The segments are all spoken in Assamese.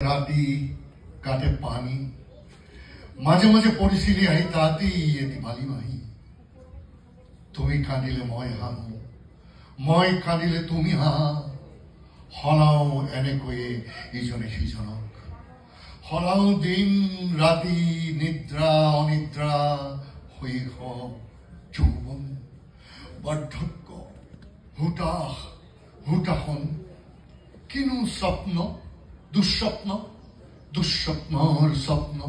ৰাতি গাতে পানী মাজে মাজে পৰিছিলি আহি তাতেই এটি বালি মাহি। তুমি কান্দিলে মই হাঁহো, মই কান্দিলে তুমি হাঁহা। সলাওঁ এনেকৈয়ে ইজনে সিজনক, সলাওঁ দিন ৰাতি, নিদ্ৰা অনিদ্ৰা, শৈশৱ যৌৱন, বাৰ্ধক্য, হুতাশ হুতাশন, কিনো স্বপ্ন দুঃস্বপ্ন, দুঃস্বপ্নৰ স্বপ্ন,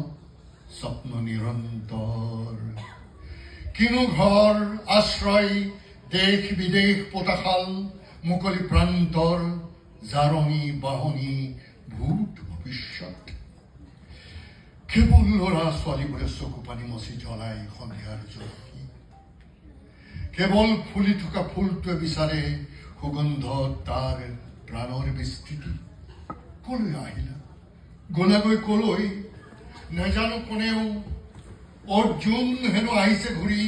স্বপ্ন নিৰন্তৰ। কিনো ঘৰ আশ্ৰয়, দেশ বিদেশ, পোতাশাল, মুকলি প্ৰান্তৰ, জাৰণি বাহনি, ভূত ভৱিষ্যত। কেৱল ল'ৰা ছোৱালীবোৰে চকু পানী মচি জ্বলাই সন্ধিয়াৰ জলকী। কেৱল ফুলি থকা ফুলটোৱে বিচাৰে সুগন্ধ তাৰ প্ৰাণৰ বিস্তৃতি। কলৈ আহিলা, গলাগৈ কলৈ, নাজানো কোনেও। অৰ্জুন হেনো আহিছে ঘূৰি,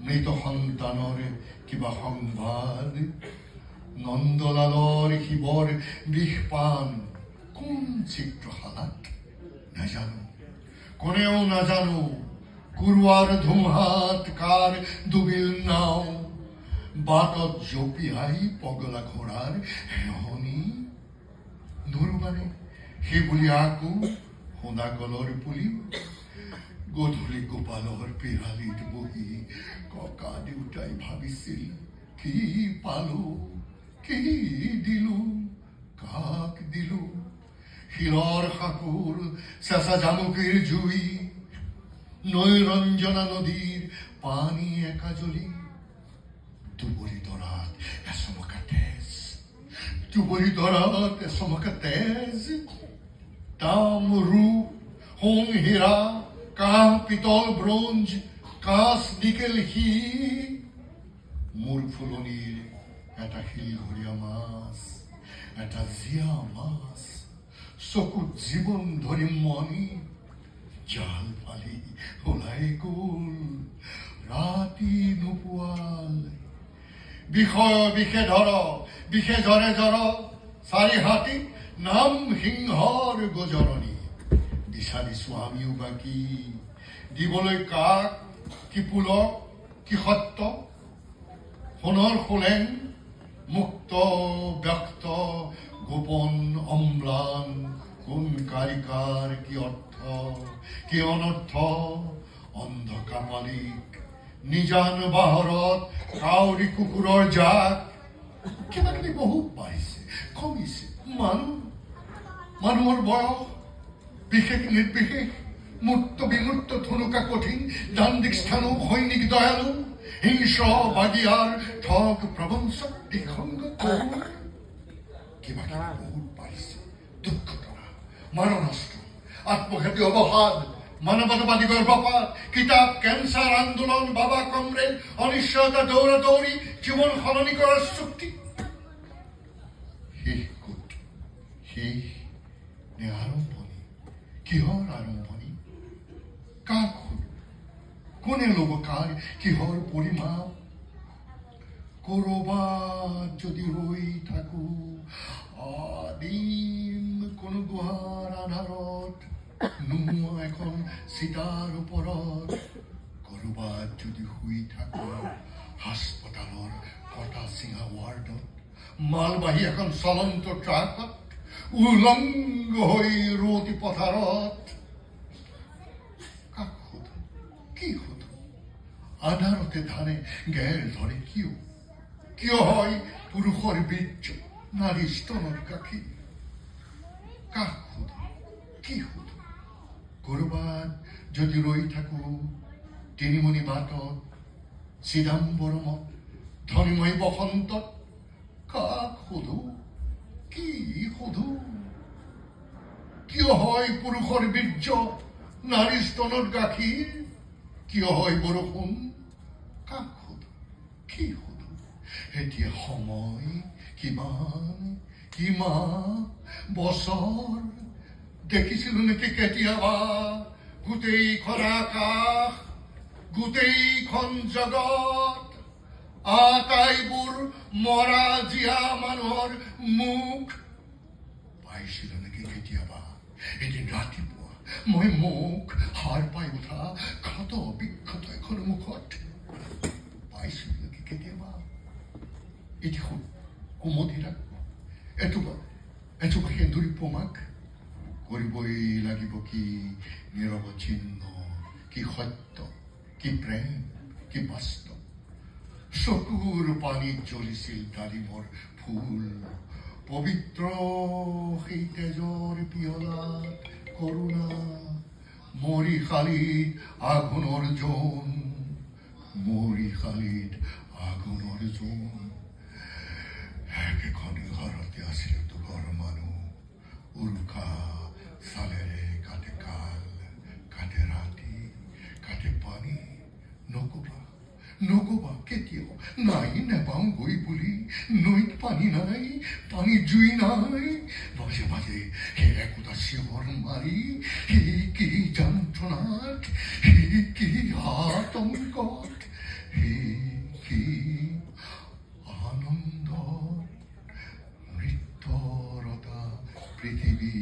মৃত সন্তানৰ কিবা সংবাদ। নন্দলালৰ শিৱৰ বিষপান কোন চিত্ৰশালাত, নাজানো কোনেও নাজানো। কুৰুৱাৰ ধুমুহাত কাৰ ডুবিল নাও, বাটত জঁপিয়াই পগলা ঘোঁৰাৰ হেহনি। নৰুবানে সেই বুলি আকৌ সোণা কলৰ পুলি। গধূলি গোপালৰ পিৰালিত বহি ককা দেউতাই ভাবিছিল, কি পালো, কি দিলো, কাক দিলো। শিলৰ সাঁকোৰ চেঁচা জামুকীৰ জুই, নৈৰঞ্জনা নদীৰ পানী একাজলি, দুবৰি দৰাত এচমকা তেজ, দুবৰি দৰাত এচমকা তেজ। তাম ৰূপ সোণ হীৰা, কাঁহ পিতল ব্ৰঞ্জ, কাঁচ নিকেল সি, মোৰ ফুলনিৰ এটা শিলঘৰীয়া মাছ, এটা জীয়া মাছ, চকুত জীৱন ধৰি মণি, জাল ফালি ওলাই গ'ল, ৰাতি নোপোৱাল। বিষয় বিষে ধৰ, বিষে জৰে জৰ, চাৰি হাতী নাম সিংহৰ গজৰণি। বিচাৰিছো আমিও বাকী দিবলৈ কাক, কি পুলক, কি সত্য। সোণৰ সোলেং, মুক্ত ব্যক্ত, গোপন অম্লান, কোন কাৰিকাৰ কি অৰ্থ কি অনৰ্থ। অন্ধ কাপালিক নিজান বাহৰত কাউৰী কুকুৰৰ জাক। কিবা কিবি বহুত বাঢ়িছে কমিছে। মানুহ, মানুহৰ বয়স বিশেষ নিৰ্বিশেষ, মূৰ্ত বিমূৰ্ত, ধনুকা কঠিন, দান্দিক স্থানু, সৈনিক দয়ালু, হিংস্ৰ বাগিয়াৰ, ঠগ প্ৰবঞ্চক, দিসংগ। কিবা কিবি বহুত বাঢ়িছে। দুৰ্ঘটনা, মাৰণাস্ত্ৰ, আত্মঘাতী অৱসাদ, মানৱতাবাদী গৰ্ভপাত, কিতাপ, কেঞ্চাৰ আন্দোলন, বাবা কমৰেড, অনিশ্চয়তা, দৌৰা দৌৰি, জীৱন সলনি কৰাৰ চুক্তি। শেষ ক'ত? শেষ নে আৰম্ভণি? কিহৰ আৰম্ভণি? কাক সোধো, কোনে ল'ব কাৰ কিহৰ পৰিমাপ? কৰবাত যদি ৰৈ থাকো আদিম কোনো গুহাৰ আন্ধাৰত, নোহোৱা এখন চিতাৰ ওপৰত, কৰবাত যদি শুই থাকো হাস্পতালৰ কটা চিঙা ৱাৰ্ডত, মালবাহী এখন চলন্ত ট্ৰাকত, উলংগ হৈ ৰুৱতী পথাৰত, কাক সোধো, কি সোধো? আন্ধাৰতে ধানে গেৰ ধৰে কিয়? কিয় হয় পুৰুষৰ বীৰ্য নাৰীৰ স্তনত গাখীৰ? কাক সোধো, কি সোধো? কৰবাত যদি ৰৈ থাকো তিনিমণি বাটত, চিদাম্বৰমত, ধনীময়ী বসন্তত, কাক সোধো, কি সোধো? কিয় হয় পুৰুষৰ বীৰ্য নাৰীৰ স্তনত গাখীৰ? কিয় হয় বৰষুণ? কাক সোধো, কি সোধো? এতিয়া সময় কিমান, কিমান বছৰ দেখিছিলো নেকি কেতিয়াবা গোটেইখন আকাশ, গোটেইখন জগত, আটাইবোৰ মৰা জীয়া মানুহৰ মুখ পাইছিলো নেকি কেতিয়াবা? এদিন ৰাতিপুৱা মই মোক সাৰ পাই উঠা ক্ষত বিক্ষত এখন মুখত পাইছিলো নেকি কেতিয়াবা এটি কুমধিৰা, এটোপা এজোপা সেন্দুৰী পোমাক? কৰিবই লাগিব কি নিৰৱচ্ছিন্ন, কি সত্য, কি প্ৰেম, কি বাস্তৱ। চকুৰ পানীত জ্বলিছিল ডালিমৰ ফুল, পবিত্ৰ সেই তেজৰ পিয়লাত কৰোণা, মৰিশালিত আঘোণৰ জোন, মৰিশালিত আঘোণৰ জোন। একেখন ঘৰতে আছিল দুঘৰ মানুহ, উৰুখা চালেৰে কাটে কাল, কাটে ৰাতি, কাটে পানী। নকবা, নকবা কেতিয়াও নাই নেপাওঁগৈ বুলি। নৈত পানী নাই, পানী জুই নাই। মাজে মাজে সেই একোটা চিঞৰ মাৰি, সি কি যন্ত্ৰণাত, সি কি আতংকত, সি কি আনন্দত। নৃত্যৰতা পৃথিৱী।